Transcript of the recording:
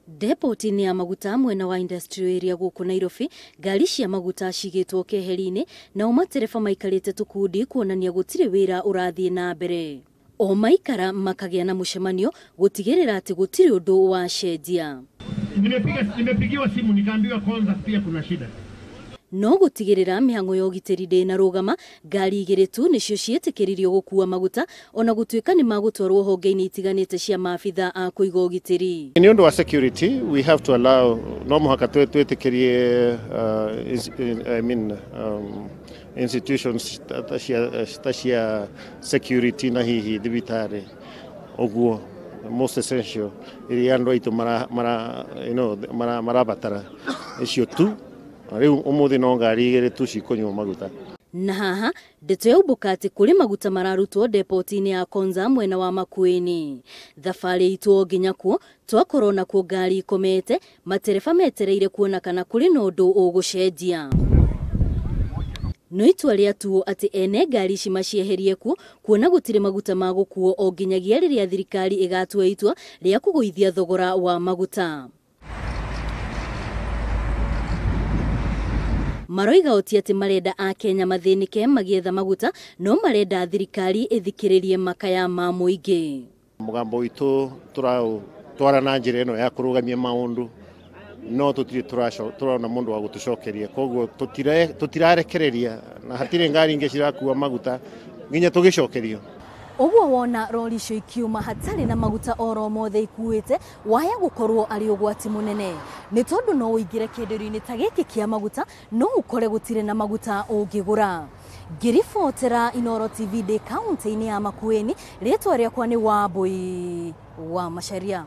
Depoti-inĩ ya maguta mwena wa industrial area gũkũ Nairobi, ngari cia maguta cigĩtwo keheri-inĩ nao matereba maikarĩte tũkundi kuonania gũtirĩ wĩra ũrathiĩ na mbere. O maikara makagĩa na mũcemanio gũtigĩrĩra atĩ gũtirĩ ũndũ wacenjia. Nimepigiwa simu nikaambiwa Konza pia kuna shida. No gũtigĩrĩra mĩhang'o ya ũgitĩri ndĩnarũgama, ngari igĩrĩ tu nĩcio ciĩtĩkĩririo gũkua maguta ona gũtuĩka nĩ magũtwarwo honge-inĩ itiganĩte cia maabitha a kũiga ũgitĩri. Nĩ ũndũ wa security we have to allow, no mũhaka twĩtĩkĩrie I mean, institutions ta cia security na hihi thibitarĩ ũguo most essential iria andũ aitũ marabatara icio tu. Rĩu ũmũthĩ no ngari igĩrĩ tu cikũnyua maguta. Na haha ndeto yaumbũka atĩ kũrĩ maguta mararutwo depoti-inĩ ya Konza mwena wa Makueni. Thabarĩ itũ nginya kuo twakorwo nakuo ngari ikomete, matereba metereire kuona kana kũrĩ na ũndũ ũgũcenjia. No itua rĩatuo atĩ ene ngari ici macieherie kuo kuona gũtirĩ maguta ma gũkuo o nginyagia rĩrĩa thirikari ĩgatua itua rĩa kũgũithia thogora wa maguta. Maroiga oti atĩ marenda Akenya mathĩnĩke magĩetha maguta no marenda thirikari ĩthikĩrĩrie makaya ma mũingĩ. Mũgambo witũ tũraũtwara na njĩra ĩno ya kũrũgamia maũndũ no tũtirĩ tũrona mũndũ wa gũtũcokeria, koguo tũtirarekereria na hatirĩ ngari ingĩ cirakua maguta nginya tũgĩcokerio. Ũguo wona rori icio ikiuma hatarĩ na maguta oro mothe ikuĩte waya gũkorwo arĩ ũgwati mũnene, nĩ tondũ no ũingĩre kĩenderio-inĩ ta gĩkĩ kĩa maguta no ũkore gũtirĩ na maguta ũngĩgũra. Ngĩribotera Inooro TV ndĩ kaunti-inĩ ya Makueni, rĩtwa rĩakwa nĩ Wambui wa Macharia.